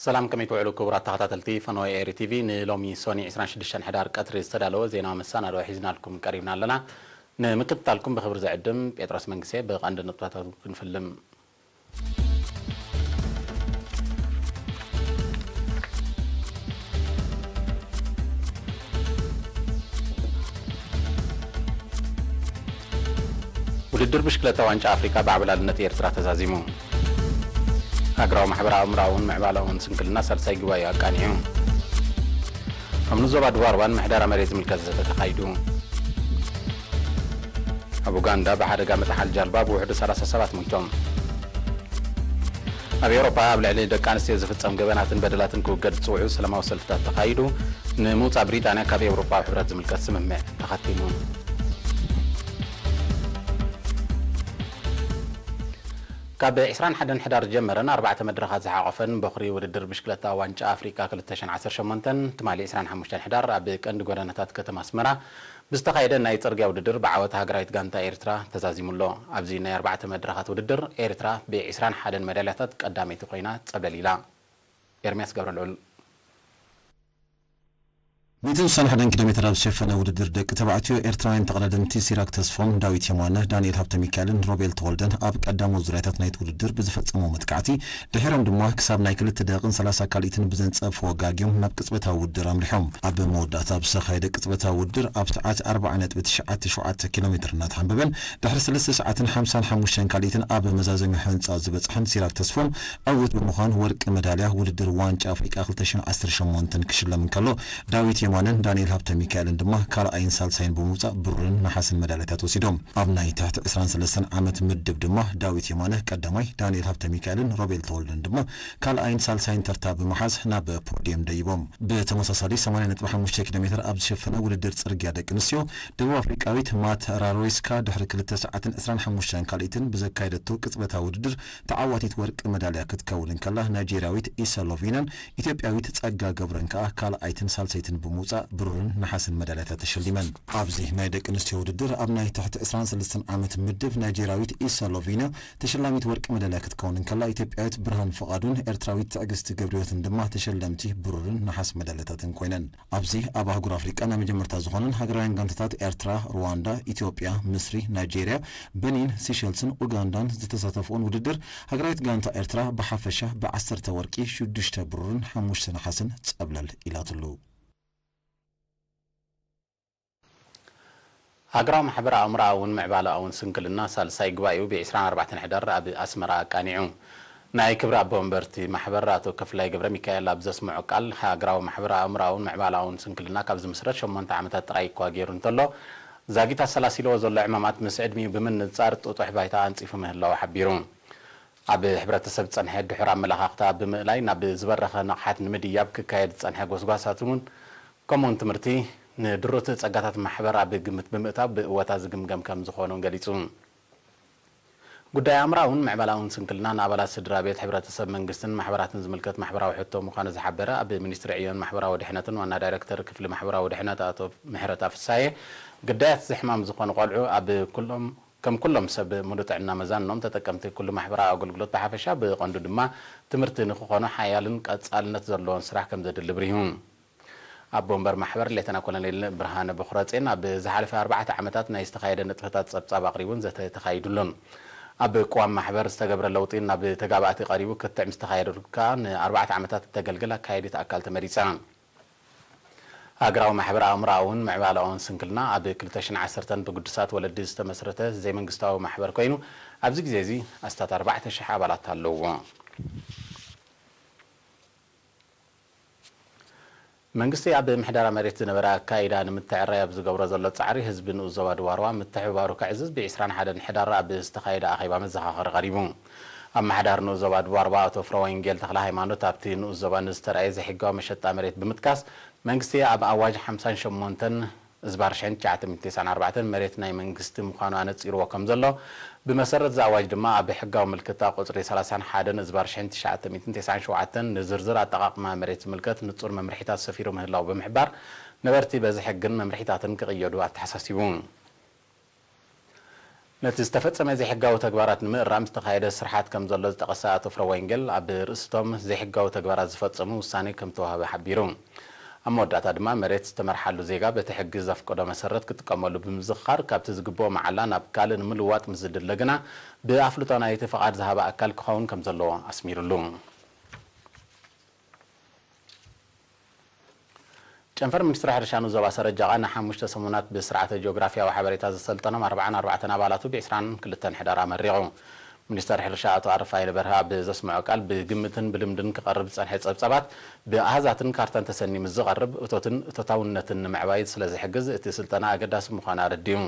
ሰላም፣ ከመይ ትውዕሉ ክቡራት ተኸታተልቲ ፈነወ ኤሪ ቲቪ? ንሎሚ ሶኒ ዕስራን ሽዱሽተን ሕዳር ቀትሪ ዝተዳለወ ዜናዊ መሰናድኦ ሒዝናልኩም ቀሪብና ኣለና። ንምክትታልኩም ብኽብሪ ዝዕድም ጴጥሮስ መንግስቴ። ብቐንዲ ነጥብታቱ ክንፍልም። ውድድር ብሽክለታ ዋንጫ ኣፍሪካ ብዓብላልነት ኤርትራ ተዛዚሙ። ሃገራዊ ማሕበራዊ ኣእምራውን ምዕባላውን ስንክልና ሳልሳይ ጉባኤ ኣቃኒዑ። ኣብ ንዞባ ድባርባን ምሕዳራ መሬት ዝምልከት ዘተ ተኻይዱ። ኣብ ኡጋንዳ ብሓደጋ መጥሓል ጃልባ ብውሕዱ ሰላሳ ሰባት ሞይቶም። ኣብ ኤውሮፓ ኣብ ልዕሊ ደቂ ኣንስትዮ ዝፍጸም ገበናትን በደላትን ክውገድ ዝጽውዑ ሰላማዊ ሰልፍታት ተኻይዱ። ንምውጻእ ብሪጣንያ ካብ ኤውሮፓዊ ሕብረት ዝምልከት ስምምዕ ተኸቲሙ። ካብ ዕስራን ሓደን ሕዳር ዝጀመረን ኣርባዕተ መድረኻት ዝሓቖፈን በኹሪ ውድድር ብሽክለታ ዋንጫ ኣፍሪቃ ክልተ ሽሕን ዓሰርተ ሸሞንተን ትማሊ ዕስራን ሓሙሽተን ሕዳር ኣብ ቀንዲ ጎደናታት ከተማ ኣስመራ ብዝተኻየደ ናይ ጽርግያ ውድድር ብዓወት ሃገራዊት ጋንታ ኤርትራ ተዛዚሙ ኣሎ። ኣብዚ ናይ ኣርባዕተ መድረኻት ውድድር ኤርትራ ብዕስራን ሓደን መዳልያታት ቀዳመይቲ ኮይና ጸብለል ኢላ። ኤርምያስ ገብረልዑል። ሚእትን ስሳን ሓደን ኪሎ ሜትር ኣብ ዝሸፈነ ውድድር ደቂ ተባዕትዮ፣ ኤርትራውያን ተቐዳደምቲ ሲራክ ተስፎም፣ ዳዊት የማነ፣ ዳንኤል ሃብተሚካኤልን ሮቤል ተወልደን ኣብ ቀዳሞት ዙርያታት ናይቲ ውድድር ብዝፈጸምዎ መጥቃዕቲ፣ ድሒሮም ድማ ክሳብ ናይ ክልተ ደቂቕን ሰላሳ ካልኢትን ብዘንጸፍዎ ጋግዮም ናብ ቅጽበታዊ ውድድር ኣምሪሖም። ኣብ መወዳእታ ብዝተኻየደ ቅጽበታዊ ውድድር ኣብ ሰዓት ኣርብዓ ነጥቢ ትሽዓተ ሸውዓተ ኪሎ ሜትር እናተሓንበበን ድሕሪ ሰለስተ ሰዓትን ሓምሳን ሓሙሽተን ካልኢትን ኣብ መዛዘሚ ሕንጻ ዝበጽሐን ሲራክ ተስፎም ዕዉት ብምዃን ወርቂ መዳልያ ውድድር ዋንጫ ኣፍሪቃ ክልተ ሽሕን ዓሰርተ ሸሞንተን ክሽለም እንከሎ፣ ዳዊት የማነን ዳንኤል ሃብተሚካኤልን ድማ ካልኣይን ሳልሳይን ብምውጻእ ብሩርን ነሓስን መዳልያታት ወሲዶም። ኣብ ናይ ትሕቲ ዕስራን ሰለስተን ዓመት ምድብ ድማ ዳዊት የማነ ቀዳማይ፣ ዳንኤል ሃብተሚካኤልን ሮቤል ተወልደን ድማ ካልኣይን ሳልሳይን ተርታ ብምሓዝ ናብ ፖድየም ደይቦም። ብተመሳሳሊ ሰማንያ ነጥቢ ሓሙሽተ ኪሎ ሜትር ኣብ ዝሸፈነ ውድድር ጽርግያ ደቂ ኣንስትዮ፣ ደቡብ ኣፍሪቃዊት ማት ራሮይስካ ድሕሪ ክልተ ሰዓትን ዕስራን ሓሙሽተን ካልኢትን ብዘካየደቶ ቅጽበታዊ ውድድር ተዓዋቲት ወርቂ መዳልያ ክትከውን እንከላ፣ ናይጄርያዊት ኢሰ ሎቪናን ኢትዮጵያዊት ጸጋ ገብረን ከኣ ካልኣይትን ሳልሰይትን ብምውጻእ ብሩርን ነሓስን መዳልያታት ተሸሊመን። ኣብዚ ናይ ደቂ ኣንስትዮ ውድድር ኣብ ናይ ትሕቲ ዕስራን ሰለስተን ዓመት ምድብ ናይጄርያዊት ኢሰ ሎቪና ተሸላሚት ወርቂ መዳልያ ክትከውን እንከላ፣ ኢትዮጵያዊት ብርሃን ፍቓዱን ኤርትራዊት ትዕግስቲ ገብረህይወትን ድማ ተሸለምቲ ብሩርን ነሓስ መዳልያታትን ኮይነን። ኣብዚ ኣብ ኣህጉር ኣፍሪቃ ናይ መጀመርታ ዝኾነን ሃገራውያን ጋንታታት ኤርትራ፣ ሩዋንዳ፣ ኢትዮጵያ፣ ምስሪ፣ ናይጄርያ፣ በኒን፣ ሲሸልስን ኡጋንዳን ዝተሳተፍኦን ውድድር፣ ሃገራዊት ጋንታ ኤርትራ ብሓፈሻ ብዓሰርተ ወርቂ፣ ሽዱሽተ ብሩርን ሓሙሽተ ነሓስን ጸብለል ኢላትሉ። ሃገራዊ ማሕበር ኣእምሮኣውን ምዕባለኣውን ስንክልና ሳልሳይ ጉባኤኡ ብዒስራን ኣርባዕተን ሕዳር ኣብ ኣስመራ ኣቃኒዑ። ናይ ክብሪ ኣቦ ወንበርቲ ማሕበር ኣቶ ክፍላይ ገብረ ሚካኤል ኣብ ዘስምዖ ቃል፣ ሃገራዊ ማሕበር ኣእምሮኣውን ምዕባለኣውን ስንክልና ካብ ዝምስረት ሸሞንተ ዓመታት ጥራይ እኳ ገይሩ እንተሎ፣ ዛጊት ኣሰላሲልዎ ዘሎ ዕማማት ምስ ዕድሚኡ ብምንጻር ጥጡሕ ባይታ ኣንጺፉ ምህላዉ ሓቢሩ። ኣብ ሕብረተሰብ ዝጸንሐ ድሑር ኣመለኻኽታ ብምእላይ ናብ ዝበረኸ ንቕሓት ንምድያብ ክካየድ ዝጸንሐ ጎስጓሳት እውን፣ ከምኡውን ትምህርቲ ንድሩት ጸጋታት ማሕበር ኣብ ግምት ብምእታው ብእወታ ዝግምገም ከም ዝኾነ እውን ገሊጹ። ጉዳይ ኣእምራውን ምዕባላውን ስንክልና ንኣባላት ስድራ ቤት፣ ሕብረተሰብ፣ መንግስትን ማሕበራትን ዝምልከት ማሕበራዊ ሕቶ ምዃኑ ዝሓበረ ኣብ ሚኒስትሪ ዕዮን ማሕበራዊ ድሕነትን ዋና ዳይሬክተር ክፍሊ ማሕበራዊ ድሕነት ኣቶ ምሕረት ኣፍሳየ፣ ግዳያት እዚ ሕማም ዝኾኑ ቆልዑ ኣብ ኩሎም ከም ኩሎም ሰብ ሙሉእ ጥዕና መዛኖም ተጠቀምቲ ኩሉ ማሕበራዊ ኣገልግሎት ብሓፈሻ ብቐንዱ ድማ ትምህርቲ ንክኾኑ ሓያልን ቀጻልነት ዘለዎን ስራሕ ከም ዘድሊ ብሪሁ። ኣቦ ወንበር ማሕበር ሌተና ኮሎኔል ብርሃነ በኹረጼን ኣብ ዝሓለፈ ኣርባዕተ ዓመታት ናይ ዝተኻየደ ንጥፈታት ጸብጻብ ኣቕሪቡን ዘተ ተኻይዱሉን። ኣብ ቅዋም ማሕበር ዝተገብረ ለውጢ ናብ ተጋባእቲ ቀሪቡ ክትዕ ምስ ተኻየደሉ ከኣ ንኣርባዕተ ዓመታት እተገልግል ኣካያዲት ኣካል ተመሪጻ። ሃገራዊ ማሕበር ኣእምሮኣውን ምዕባለኣውን ስንክልና ኣብ ክልተ ሽሕን ዓሰርተን ብግዱሳት ወለዲ ዝተመስረተ ዘይመንግስታዊ ማሕበር ኮይኑ፣ ኣብዚ ግዜ እዚ ኣስታት ኣርባዕተ ሽሕ ኣባላት ኣለውዎ። መንግስቲ ኣብ ምሕደራ መሬት ዝነበረ ኣካይዳ ንምትዕራይ ኣብ ዝገብሮ ዘሎ ጻዕሪ፣ ህዝቢ ንኡስ ዞባ ድባርዋ ምትሕብባሩ ከዕዝዝ ብዒስራን ሓደን ሕዳር ኣብ ዝተኻየደ ኣኼባ መዘኻኸሪ ቀሪቡ። ኣመሓዳሪ ንኡስ ዞባ ድባርዋ ኣቶ ፍረወንጌል ተኽለ ሃይማኖት ኣብቲ ንኡስ ዞባ ንዝተራእየ ዘይሕጋዊ መሸጣ መሬት ብምጥቃስ፣ መንግስቲ ኣብ ኣዋጅ ሓምሳን ሸሞንተን እዝባር ሽሕን ትሽዓተ ሚእትን ተስዓን ኣርባዕተን መሬት ናይ መንግስቲ ምዃኑ ኣነጺርዎ ከም ዘሎ፣ ብመሰረት እዚ ኣዋጅ ድማ ኣብ ሕጋዊ ምልክታ ቁጽሪ ሰላሳን ሓደን እዝባር ሽሕን ትሽዓተ ሚእትን ተስዓን ሸውዓተን ንዝርዝር ኣጠቓቕማ መሬት ዝምልከት ንጹር መምርሒታት ሰፊሩ ምህላው ብምሕባር፣ ነበርቲ በዚ ሕግን መምርሒታትን ክቕየዱ ኣተሓሳሲቡ። ነቲ ዝተፈጸመ ዘይሕጋዊ ተግባራት ንምእራም ዝተኻየደ ስርሓት ከም ዘሎ ዝጠቐሰ ኣቶ ፍረወንጌል፣ ኣብ ርእስቶም ዘይሕጋዊ ተግባራት ዝፈጸሙ ውሳኔ ከም ተዋህበ ሓቢሩ። ኣብ መወዳእታ ድማ መሬት ዝተመርሓሉ ዜጋ በቲ ሕጊ ዘፍቀዶ መሰረት ክጥቀመሉ ብምዝኽኻር፣ ካብቲ ዝግብኦ መዓላ ናብ ካልእ ንምልዋጥ ምስ ዝድለ ግና ብኣፍልጦ ናይቲ ፍቓድ ዝሃበ ኣካል ክኸውን ከም ዘለዎ ኣስሚሩሉ። ጨንፈር ሚኒስትሪ ሕርሻ ንዞባ ሰረጃቓ ንሓሙሽተ ሰሙናት ብስርዓተ ጂኦግራፊያዊ ሓበሬታ ዘሰልጠኖም ኣርባዓን ኣርባዕተን ኣባላቱ ብ ዒስራን ክልተን ሕዳር ኣመሪቑ። ሚኒስተር ሕርሻ ኣቶ ኣረፋይነ በርሀ ኣብ ዘስምዖ ቃል፣ ብግምትን ብልምድን ክቐርብ ዝጸንሐ ጸብጻባት ብኣሃዛትን ካርታን ተሰንዩ ምስ ዝቐርብ፣ እቶትን እቶታውነትን ንምዕባይ ስለ ዝሕግዝ፣ እቲ ስልጠና ኣገዳሲ ምዃኑ ኣረዲኡ።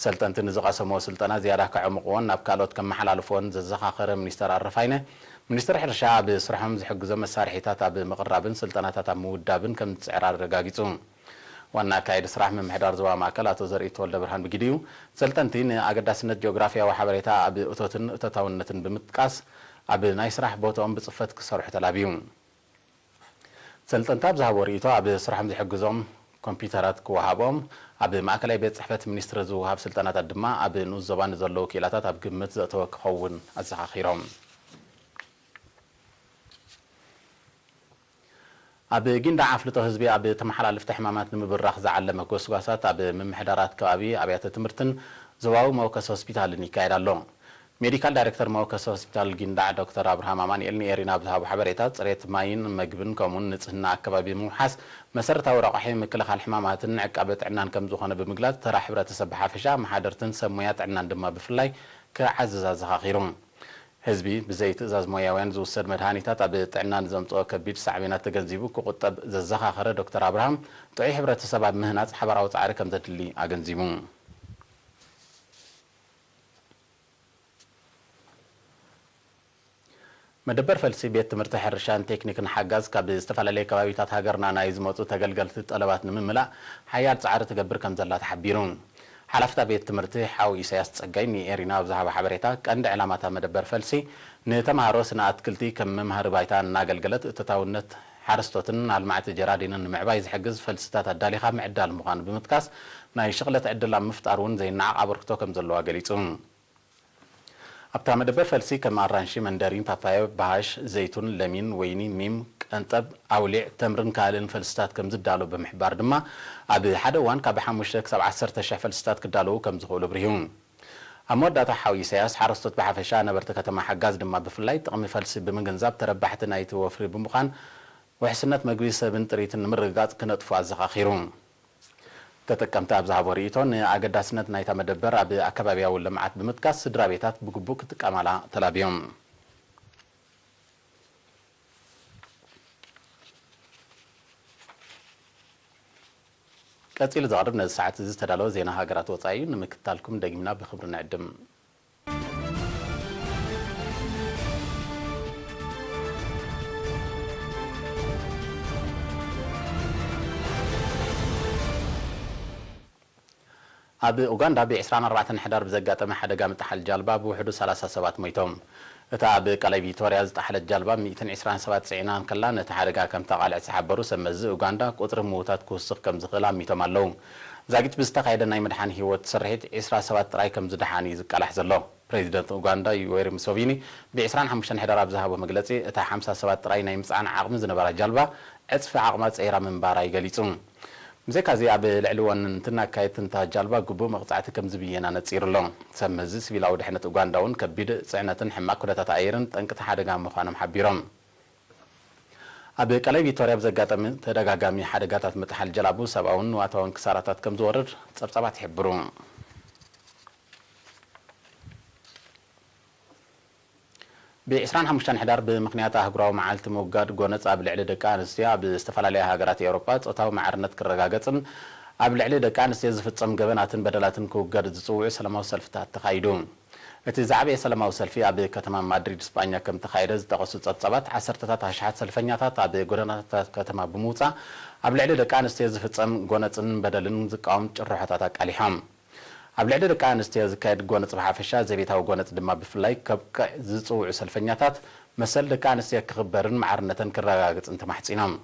ሰልጠንቲ ንዝቐሰምዎ ስልጠና ዝያዳ ከዕምቕዎን ናብ ካልኦት ከመሓላልፍዎን ዘዘኻኸረ ሚኒስተር ኣረፋይነ፣ ሚኒስትሪ ሕርሻ ኣብ ስርሖም ዝሕግዞም መሳርሒታት ኣብ ምቕራብን ስልጠናታት ኣብ ምውዳብን ከም ዝጽዕር ኣረጋጊጹ። ዋና ኣካያዲ ስራሕ ምምሕዳር ዞባ ማእከል ኣቶ ዘርኢ ተወልደ ብርሃን ብግዲኡ፣ ሰልጠንቲ ንኣገዳስነት ጂኦግራፊያዊ ሓበሬታ ኣብ እቶትን እቶታውነትን ብምጥቃስ፣ ኣብ ናይ ስራሕ ቦታኦም ብጽፈት ክሰርሑ ተላብዩ። ሰልጠንቲ ኣብ ዝሃቦ ርእይቶ፣ ኣብ ስራሖም ዝሕግዞም ኮምፒውተራት ክወሃቦም፣ ኣብ ማእከላይ ቤት ጽሕፈት ሚኒስትሪ ዝወሃብ ስልጠናታት ድማ ኣብ ንኡስ ዞባ ንዘለዉ ክኢላታት ኣብ ግምት ዘእተወ ክኸውን ኣዘኻኺሮም። ኣብ ጊንዳዕ ኣፍልጦ ህዝቢ ኣብ ተመሓላልፍቲ ሕማማት ንምብራኽ ዝዓለመ ጎስጓሳት ኣብ ምምሕዳራት ከባቢ፣ ኣብያተ ትምህርትን ዞባዊ መወከሲ ሆስፒታልን ይካየድ ኣሎ። ሜዲካል ዳይሬክተር መወከሲ ሆስፒታል ጊንዳዕ ዶክተር ኣብርሃም ኣማኑኤል ንኤሪና ኣብ ዝሃቦ ሓበሬታ፣ ጽሬት ማይን መግብን ከምኡውን ንጽህና ኣከባቢ ብምውሓስ፣ መሰረታዊ ረቋሒ ምክልኻል ሕማማትን ዕቃበ ጥዕናን ከም ዝኾነ ብምግላጽ፣ ተራ ሕብረተሰብ ብሓፈሻ፣ መሓደርትን ሰብ ሞያ ጥዕናን ድማ ብፍላይ ክዓዝዝ ኣዘኻኺሩ። ህዝቢ ብዘይ ትእዛዝ ሞያውያን ዝውሰድ መድሃኒታት ኣብ ጥዕና ንዘምጽኦ ከቢድ ሳዕቤናት ተገንዚቡ ክቑጠብ ዘዘኻኸረ ዶክተር ኣብርሃም፣ ጥዑይ ሕብረተሰብ ኣብ ምህናጽ ሓባራዊ ጻዕሪ ከም ዘድሊ ኣገንዚቡ። መደበር ፈልሲ ቤት ትምህርቲ ሕርሻን ቴክኒክን ሓጋዝ ካብ ዝተፈላለየ ከባቢታት ሃገርና ናይ ዝመጹ ተገልገልቲ ጠለባት ንምምላእ ሓያል ጻዕሪ ትገብር ከም ዘላ ተሓቢሩ። ሓላፍታ ቤት ትምህርቲ ሓው ኢሳያስ ጸጋይ ንኤሪና ኣብ ዝሃቦ ሓበሬታ፣ ቀንዲ ዕላማታ መደበር ፈልሲ ንተምሃሮ ስነ ኣትክልቲ ከም መምሃሪ ባይታ እናገልገለት፣ እቶታውነት ሓረስቶትን ኣልማዕቲ ጀራዲንን ንምዕባይ ዝሕግዝ ፈልስታት ኣዳሊኻ ምዕዳል ምዃኑ ብምጥቃስ፣ ናይ ሽቕለት ዕድል ኣብ ምፍጣር እውን ዘይነዓቕ ኣበርክቶ ከም ዘለዋ ገሊጹ። ኣብታ መደበር ፈልሲ ከም ኣራንሺ፣ መንደሪን፣ ፓፓዮ፣ ባሃሽ፣ ዘይቱን፣ ለሚን፣ ወይኒ፣ ሚም፣ ቀንጠብ፣ ኣውሊዕ፣ ተምርን ካልእን ፈልስታት ከም ዝዳሎ ብምሕባር ድማ፣ ኣብ ሓደ እዋን ካብ ሓሙሽተ ክሳብ ዓሰርተ ሽሕ ፈልስታት ክዳለዉ ከም ዝኽእሉ ኣብሪሁ። ኣብ መወዳእታ ሓው ኢሳያስ፣ ሓረስቶት ብሓፈሻ፣ ነበርቲ ከተማ ሓጋዝ ድማ ብፍላይ ጥቕሚ ፈልሲ ብምግንዛብ ተረባሕቲ ናይቲ ወፍሪ ብምዃን፣ ውሕስነት መግቢ ሰብን ጥሪትን ንምርግጋጽ ክነጥፉ ኣዘኻኺሩ። ተጠቀምቲ ኣብ ዝሃቦ ርእይቶ፣ ንኣገዳስነት ናይታ መደበር ኣብ ኣከባብያዊ ልምዓት ብምጥቃስ፣ ስድራ ቤታት ብግቡእ ክጥቀማላ ተላብዮም። ቀጺሉ ዝቐርብ ነዚ ሰዓት እዚ ዝተዳለወ ዜና ሃገራት ወጻኢ እዩ። ንምክትታልኩም ደጊምና ብኽብሪ ንዕድም። ኣብ ኡጋንዳ ብ ዒስራን ኣርባዕተን ሕዳር ብዘጋጠመ ሓደጋ ምጥሓል ጃልባ ብውሕዱ ሰላሳ ሰባት ሞይቶም። እታ ኣብ ቀላይ ቪክቶርያ ዝጠሓለት ጃልባ ሚእትን ዕስራን ሰባት ጽዒና እንከላ፣ ነቲ ሓደጋ ከም ተቓልዐት ዝሓበሩ ሰብ መዚ ኡጋንዳ፣ ቁጽሪ ምዉታት ክውስኽ ከም ዝኽእል ኣሚቶም ኣለዉ። ዛጊት ብዝተኻየደ ናይ ምድሓን ህይወት ስርሒት፣ ዕስራ ሰባት ጥራይ ከም ዝደሓኑ እዩ ዝቃላሕ ዘሎ። ፕሬዚደንት ኡጋንዳ ዩዌሪ ሙሶቪኒ ብ ዒስራን ሓሙሽተን ሕዳር ኣብ ዝሃቦ መግለጺ፣ እታ ሓምሳ ሰባት ጥራይ ናይ ምጽዓን ዓቕሚ ዝነበራ ጃልባ፣ ዕጽፊ ዓቕማ ጸይራ ምንባራ እዩ ገሊጹ። ብዘይካዚ፣ ኣብ ልዕሊ ወነንትን ኣካየድትን እታ ጃልባ ግቡእ መቕጻዕቲ ከም ዝብየን ኣነጺሩ ኣሎ። ሰብ መዚ ሲቪላዊ ድሕነት ኡጋንዳ እውን ከቢድ ጽዕነትን ሕማቕ ኩነታት ኣየርን ጠንቅቲ ሓደጋ ምዃኖም ሓቢሮም። ኣብ ቀላይ ቪክቶርያ ብዘጋጠመ ተደጋጋሚ ሓደጋታት ምጥሓል ጀላቡ ሰብኣውን ንዋታውን ክሳራታት ከም ዝወርድ ጸብጻባት ይሕብሩ። ብ ዒስራን ሓሙሽተን ሕዳር ብምኽንያት ኣህጉራዊ መዓልቲ ምውጋድ ጎነጽ ኣብ ልዕሊ ደቂ ኣንስትዮ ኣብ ዝተፈላለያ ሃገራት ኤውሮጳ ጾታዊ ማዕርነት ክረጋገጽን ኣብ ልዕሊ ደቂ ኣንስትዮ ዝፍጸም ገበናትን በደላትን ክውገድ ዝጽውዑ ሰላማዊ ሰልፍታት ተኻይዱ። እቲ ዝዓበየ ሰላማዊ ሰልፊ ኣብ ከተማ ማድሪድ ስጳኛ ከም ተኻየደ ዝጠቐሱ ጸብጻባት፣ ዓሰርተታት ኣሽሓት ሰልፈኛታት ኣብ ጎደናታት ከተማ ብምውጻእ ኣብ ልዕሊ ደቂ ኣንስትዮ ዝፍጸም ጎነጽን በደልን ዝቃወም ጭርሖታት ኣቃሊሖም። ኣብ ልዕሊ ደቂ ኣንስትዮ ዝካየድ ጎነጽ ብሓፈሻ፣ ዘቤታዊ ጎነጽ ድማ ብፍላይ ከብቅዕ ዝጽውዑ ሰልፈኛታት፣ መሰል ደቂ ኣንስትዮ ክኽበርን ማዕርነተን ክረጋገጽን ተማሕጺኖም።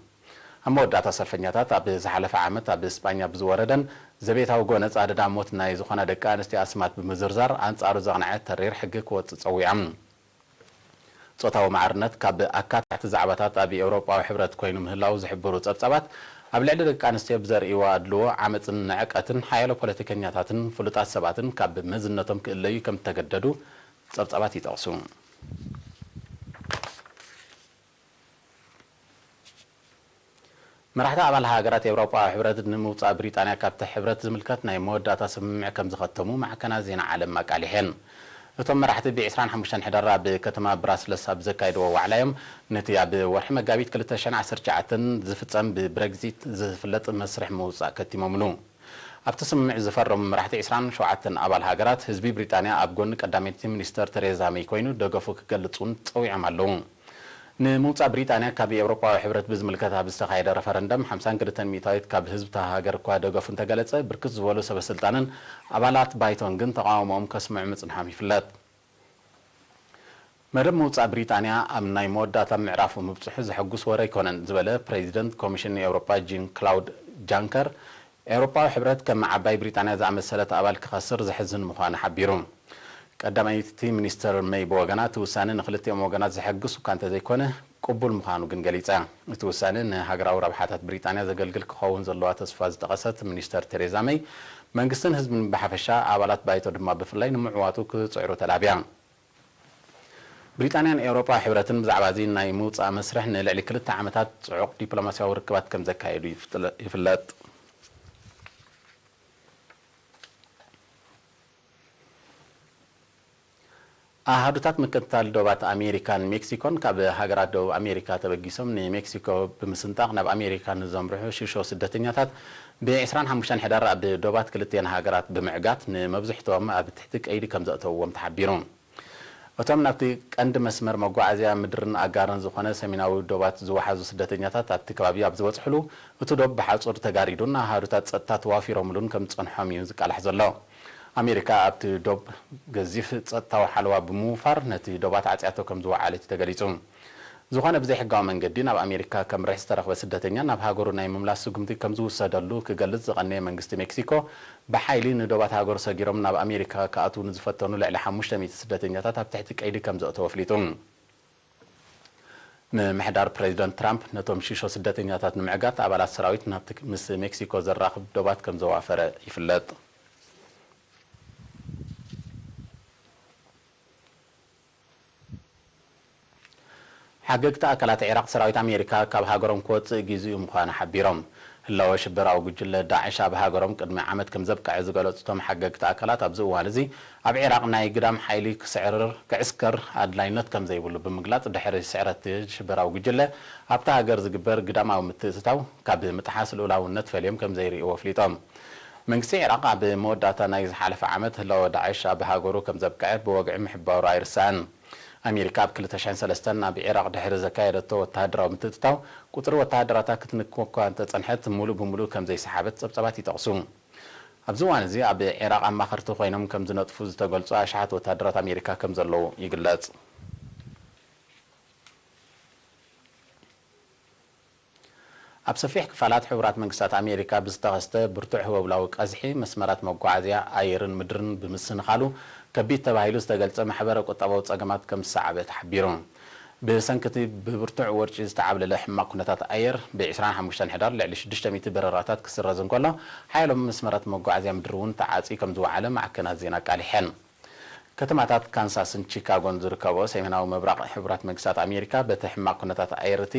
ኣብ መወዳእታ፣ ሰልፈኛታት ኣብ ዝሓለፈ ዓመት ኣብ ስጳኛ ብዝወረደን ዘቤታዊ ጎነጽ ኣደዳ ሞት ናይ ዝኾና ደቂ ኣንስትዮ ኣስማት ብምዝርዛር ኣንጻሩ ዘቕንዐ ተሪር ሕጊ ክወጽእ ጸዊዖም። ጾታዊ ማዕርነት ካብ ኣካታሕቲ ዛዕባታት ኣብ ኤውሮጳዊ ሕብረት ኮይኑ ምህላው ዝሕብሩ ጸብጻባት፣ ኣብ ልዕሊ ደቂ ኣንስትዮ ብዘርእይዎ ኣድልዎ፣ ዓመጽን ንዕቀትን ሓያሎ ፖለቲከኛታትን ፍሉጣት ሰባትን ካብ መዝነቶም ክእለዩ ከም እተገደዱ ጸብጻባት ይጠቕሱ። መራሕቲ ኣባል ሃገራት ኤውሮጳዊ ሕብረት ንምውጻእ ብሪጣንያ ካብቲ ሕብረት ዝምልከት ናይ መወዳእታ ስምምዕ ከም ዝኸተሙ ማዕከናት ዜና ዓለም ኣቃሊሐን። እቶም መራሕቲ ብ ዕስራን ሓሙሽተን ሕዳር ኣብ ከተማ ብራስለስ ኣብ ዘካየድዎ ዋዕላ እዮም ነቲ ኣብ ወርሒ መጋቢት ክልተ ሽሕን ዓሰርተ ትሽዓተን ዝፍጸም ብብረግዚት ዝፍለጥ መስርሕ ምውጻእ ከቲሞምሉ። ኣብቲ ስምምዕ ዝፈረሙ መራሕቲ ዕስራን ሸውዓተን ኣባል ሃገራት፣ ህዝቢ ብሪጣንያ ኣብ ጎኒ ቀዳመይቲ ሚኒስተር ተሬዛ መይ ኮይኑ ደገፉ ክገልጽ እውን ጸዊዖም ኣለዉ። ንምውጻእ ብሪጣንያ ካብ ኤውሮጳዊ ሕብረት ብዝምልከት ኣብ ዝተኻየደ ረፈረንደም፣ ሓምሳን ክልተን ሚእታዊት ካብ ህዝቢ እታ ሃገር እኳ ደገፉ እንተገለጸ፣ ብርክት ዝበሉ ሰበስልጣንን ኣባላት ባይቶን ግን ተቓውሞኦም ከስምዑ ምጽንሖም ይፍለጥ። መደብ ምውጻእ ብሪጣንያ ኣብ ናይ መወዳእታ ምዕራፉ ምብጽሑ ዘሐጉስ ወረ ኣይኮነን ዝበለ ፕሬዚደንት ኮሚሽን ኤውሮጳ ጂን ክላውድ ጃንከር፣ ኤውሮጳዊ ሕብረት ከም ዓባይ ብሪጣንያ ዝኣመሰለት ኣባል ክኸስር ዘሕዝን ምዃኑ ሓቢሩ። ቀዳማይቲ ሚኒስትር መይ ብወገና፣ እቲ ውሳነ ንክልቲኦም ወገናት ዘሐጉስ እኳ እንተዘይኮነ፣ ቅቡል ምዃኑ ግን ገሊጻ። እቲ ውሳነ ንሃገራዊ ረብሓታት ብሪጣንያ ዘገልግል ክኸውን ዘለዋ ተስፋ ዝጠቐሰት ሚኒስተር ቴሬዛ መይ፣ መንግስትን ህዝብን ብሓፈሻ፣ ኣባላት ባይቶ ድማ ብፍላይ ንምዕዋቱ ክጽዕሩ ተላብያ። ብሪጣንያን ኤውሮጳዊ ሕብረትን ብዛዕባ እዚ ናይ ምውጻእ መስርሕ ንልዕሊ ክልተ ዓመታት ጽዑቕ ዲፕሎማስያዊ ርክባት ከም ዘካየዱ ይፍጥለ-፣ ይፍለጥ። ኣሃዱታት ምክትታል ዶባት ኣሜሪካን ሜክሲኮን ካብ ሃገራት ደቡብ ኣሜሪካ ተበጊሶም ንሜክሲኮ ብምስንጣቕ ናብ ኣሜሪካ ንዘምርሑ ሽሾ ስደተኛታት ብ ዕስራን ሓሙሽተን ሕዳር ኣብ ዶባት ክልቲኤን ሃገራት ብምዕጋት ንመብዝሕትኦም ኣብ ትሕቲ ቀይዲ ከም ዘእተውዎም ተሓቢሩ። እቶም ናብቲ ቀንዲ መስመር መጓዓዝያ ምድርን ኣጋርን ዝኾነ ሰሜናዊ ዶባት ዝወሓዙ ስደተኛታት ኣብቲ ከባቢ ኣብ ዝበጽሕሉ፣ እቲ ዶብ ብሓጹር ተጋሪዱን ኣሃዱታት ጸጥታ ተዋፊሮምሉን ከም ዝጸንሖም እዩ ዝቃላሕ ዘሎ። ኣሜሪካ ኣብቲ ዶብ ገዚፍ ጸጥታዊ ሓለዋ ብምውፋር ነቲ ዶባት ዓጽያቶ ከም ዝወዓለት እዩ ተገሊጹ። ዝኾነ ብዘይሕጋዊ መንገዲ ናብ ኣሜሪካ ከምርሕ ዝተረኽበ ስደተኛ ናብ ሃገሩ ናይ ምምላስ ስጉምቲ ከም ዝውሰደሉ ክገልጽ ዝቐነየ መንግስቲ ሜክሲኮ፣ ብሓይሊ ንዶባት ሃገሩ ሰጊሮም ናብ ኣሜሪካ ክኣትዉ ንዝፈተኑ ልዕሊ ሓሙሽተ ሚእቲ ስደተኛታት ኣብ ትሕቲ ቀይዲ ከም ዘእተወ ኣፍሊጡ። ምምሕዳር ፕሬዚደንት ትራምፕ ነቶም ሽሾ ስደተኛታት ንምዕጋት ኣባላት ሰራዊት ናብቲ ምስ ሜክሲኮ ዘራኽብ ዶባት ከም ዘዋፈረ ይፍለጥ። ሓገግቲ ኣካላት ዒራቕ፣ ሰራዊት ኣሜሪካ ካብ ሃገሮም ክወጽእ ግዚኡ ምዃኑ ሓቢሮም። ህላወ ሽበራዊ ጉጅለ ዳዕሽ ኣብ ሃገሮም ቅድሚ ዓመት ከም ዘብቅዐ ዝገለጹ እቶም ሓገግቲ ኣካላት፣ ኣብዚ እዋን እዚ ኣብ ዒራቕ ናይ ግዳም ሓይሊ ክስዕርር፣ ክዕስከር ኣድላይነት ከም ዘይብሉ ብምግላጽ፣ ድሕሪ ስዕረት ሽበራዊ ጉጅለ ኣብታ ሃገር ዝግበር ግዳማዊ ምትእትታው ካብ ምጥሓስ ልኡላውነት ፈልዮም ከም ዘይርእይዎ ኣፍሊጦም። መንግስቲ ዒራቕ ኣብ መወዳእታ ናይ ዝሓለፈ ዓመት ህላወ ዳዕሽ ኣብ ሃገሩ ከም ዘብቅዐ ብወግዒ ምሕባሩ ኣይርሳዕን። ኣሜሪካ ኣብ ክልተ ሽሕን ሰለስተን ኣብ ዒራቕ ድሕሪ ዘካየደቶ ወተሃደራዊ ምትእትታው፣ ቁጽሪ ወተሃደራታ ክትንክወ እኳ እንተጸንሐት፣ ሙሉእ ብሙሉእ ከም ዘይሰሓበት ጸብጻባት ይጠቕሱ። ኣብዚ እዋን እዚ ኣብ ዒራቕ ኣማኸርቲ ኮይኖም ከም ዝነጥፉ ዝተገልጹ ኣሽሓት ወተሃደራት ኣሜሪካ ከም ዘለዉ ይግለጽ። ኣብ ሰፊሕ ክፋላት ሕቡራት መንግስታት ኣሜሪካ ብዝተኸስተ ብርቱዕ ህወብላዊ ቀዝሒ፣ መስመራት መጓዓዝያ ኣየርን ምድርን ብምስንኻሉ፣ ከቢድ ተባሂሉ ዝተገልጸ ማሕበረ ቁጠባዊ ጸገማት ከም ዝሰዓበ ተሓቢሩ። ብሰንኪ እቲ ብብርቱዕ ወርጪ ዝተዓብለለ ሕማቕ ኩነታት ኣየር፣ ብ ዕስራን ሓሙሽተን ሕዳር ልዕሊ ሽዱሽተ ሚእቲ በረራታት ክስረዝ እንከሎ፣ ሓያሎ መስመራት መጓዓዝያ ምድሪ እውን ተዓጽዩ ከም ዝወዓለ ማዕከናት ዜና ኣቃሊሐን። ከተማታት ካንሳስን ቺካጎን ዝርከብኦ ሰሜናዊ ምብራቕ ሕቡራት መንግስታት ኣሜሪካ፣ በቲ ሕማቕ ኩነታት ኣየር እቲ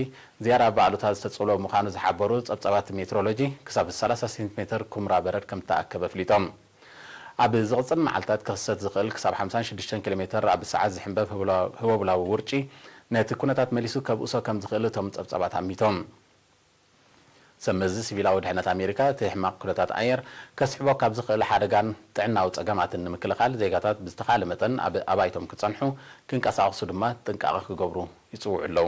ዝያዳ ብኣሉታ ዝተጽዕሎ ምዃኑ ዝሓበሩ ጸብጻባት ሜትሮሎጂ፣ ክሳብ ሰላሳ ሴንቲሜተር ኩምራ በረድ ከም እተኣከበ ኣፍሊጦም። ኣብ ዝቕጽል መዓልታት ክኽሰት ዝኽእል ክሳብ ሓምሳን ሽዱሽተን ኪሎ ሜተር ኣብ ሰዓት ዝሕንበብ ህቦብላ-፣ ህቦብላዊ ውርጪ፣ ነቲ ኩነታት መሊሱ ከብእሶ ከም ዝኽእል እቶም ጸብጻባት ኣሚቶም። ሰብ መዚ ሲቪላዊ ድሕነት ኣሜሪካ፣ እቲ ሕማቕ ኩነታት ኣየር ከስዕቦ ካብ ዝኽእል ሓደጋን ጥዕናዊ ጸገማትን ንምክልኻል፣ ዜጋታት ብዝተኻለ መጠን ኣብ ኣባይቶም ክጸንሑ፣ ክንቀሳቐሱ ድማ ጥንቃቐ ክገብሩ ይጽውዑ ኣለዉ።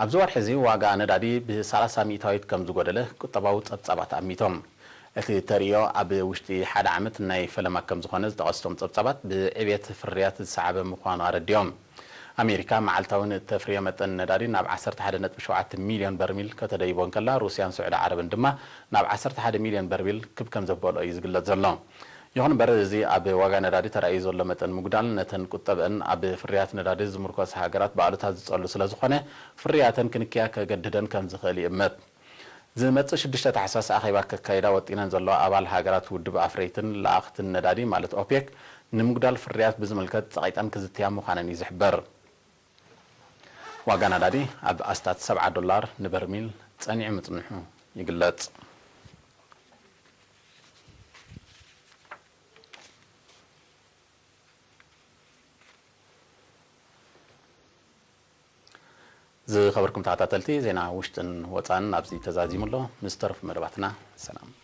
ኣብዚ ወርሒ እዚ ዋጋ ነዳዲ ብ30 ሚእታዊት ከም ዝጎደለ ቁጠባዊ ጸብጻባት ኣሚቶም። እቲ ተርእዮ ኣብ ውሽጢ ሓደ ዓመት ናይ ፈለማ ከም ዝኾነ ዝጠቐስቶም ጸብጻባት፣ ብዕብየት ፍርያት ዝሰዓበ ምዃኑ ኣረዲኦም። ኣሜሪካ መዓልታዊ ንእተፍርዮ መጠን ነዳዲ ናብ ዓሰርተ ሓደ ነጥቢ ሸውዓተ ሚልዮን በርሚል ከተደይቦ እንከላ፣ ሩስያን ስዑዲ ዓረብን ድማ ናብ ዓሰርተ ሓደ ሚልዮን በርሚል ክብ ከም ዘበሎ እዩ ዝግለጽ ዘሎ። ይኹን እምበር፣ እዚ ኣብ ዋጋ ነዳዲ ተራእዩ ዘሎ መጠን ምጉዳል፣ ነተን ቁጠብአን ኣብ ፍርያት ነዳዲ ዝምርኮሳ ሃገራት ብኣሉታ ዝጸሉ ስለ ዝኾነ፣ ፍርያተን ክንክያ ከገድደን ከም ዝኽእል ይእመት። ዝመጽእ ሽዱሽተ ታሕሳስ ኣኼባ ከካይዳ ወጢነን ዘለዋ ኣባል ሃገራት ውድብ ኣፍረይትን ለኣኽትን ነዳዲ፣ ማለት ኦፔክ፣ ንምጉዳል ፍርያት ብዝምልከት ጸቒጠን ክዝትያ ምዃነን እዩ ዝሕበር። ዋጋ ነዳዲ ኣብ ኣስታት ሰብዓ ዶላር ንበርሚል ጸኒዑ ምጽንሑ ይግለጽ። ዝኸበርኩም ተኸታተልቲ፣ ዜና ውሽጥን ወጻእን ኣብዚ ተዛዚሙ ኣሎ። ምስ ተረፉ መደባትና ሰላም።